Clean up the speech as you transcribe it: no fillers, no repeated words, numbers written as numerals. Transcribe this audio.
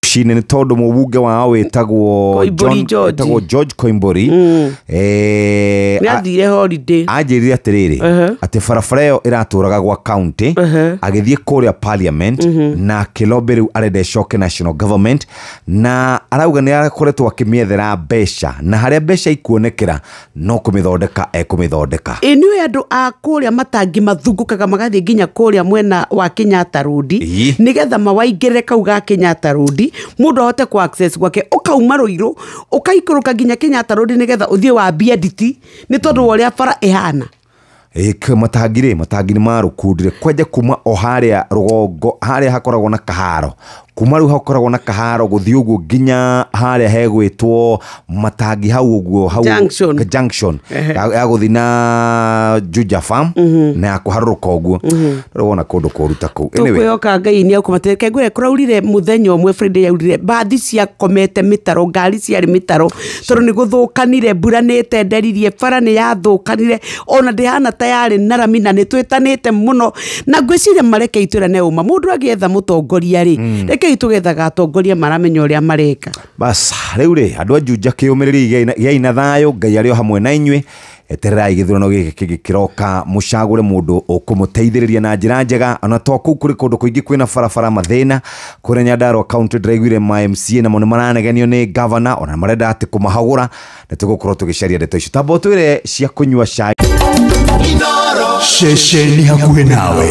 Rũcinĩ nĩ tondũ mũbunge wao wĩtagwo Koimbũri George. Wĩtagwo George Koimbũri. Nĩ athire holiday. Anjĩrire atĩrĩrĩ, atĩ barabara ĩyo ĩratũraga gwa county, agĩthiĩ kũrĩa parliament na akĩlobby. Rĩu arenda ĩcoke national government, na arauga nĩ akoretwo akĩmĩethera mbeca, na harĩa mbeca ikuonekera no kũmĩthondeka ekũmĩthondeka. Ĩ nĩ andũ a kũrĩa matangi mathungũkaga magathiĩ nginya kũrĩa mwena wa Kenyatta Road, nĩgetha mawaingĩrĩre kau ga Kenyatta Road, mũndũ ahote ku access gwake, ũkauma Rũirũ ũkaikũrũka nginya Kenyatta Road nĩgetha ũthiĩ wambie nditi, nĩ tondũ wa ũrĩa bara ĩhana. Ĩ, matangi rĩ, matangi nĩ marũkundire kwanja kuma o harĩa rũgongo harĩa hakoragwo na kaharo, kuma rĩu hakoragwo na kaharo gũthiĩ ũguo nginya harĩa hegwĩtwo matangi hau ũguo hau. Junction. Junction ya gũthiĩ na Juja Farm na ya kũharũrũka ũguo, rĩu wona kũndũ kũru ta kũu. Anyway, Tũkwĩhoka Ngai nĩ ekũmateithia. Ngwĩre kũraurire mũthenya ũmwe, Friday yaurire, mbathi ciakomete mĩtaro, ngari ciarĩ mĩtaro, tondũ nĩ gũthũkanire, mbura nĩ ĩtenderirie, bara nĩ yathũkanire, ona ndĩhana ta yarĩ na rami, na nĩ twĩtanĩte mũno, na ngwĩciria mareke itwĩrane ũma, mũndũ agĩetha mũtongoria rĩ, rekei tũgethaga atongoria maramenya ũrĩa mareka. Bas, rĩu rĩ, andũ a Juja, kĩũmĩrĩrie, gĩai na thayũ, Ngai arĩ o hamwe na inyuĩ. Etererai gĩthurano gĩkĩ kĩngĩ kĩroka, mũcagũre mũndũ ũkũmũteithĩrĩria na njĩra njega. Ona to kũu, kũrĩ kũndũ kũingĩ kwĩna barabara mathĩna. Kũrĩa Nyandarua County ndĩraiguire ma MCA namo nĩ maranegenio nĩ governor, ona marenda atĩ kũmahagũra. Nĩ tũgũkorwo tũgĩcaria ndeto icio. Tamba ũtwĩre cia kũnyua cai. Ceceni hakuhĩ nawe.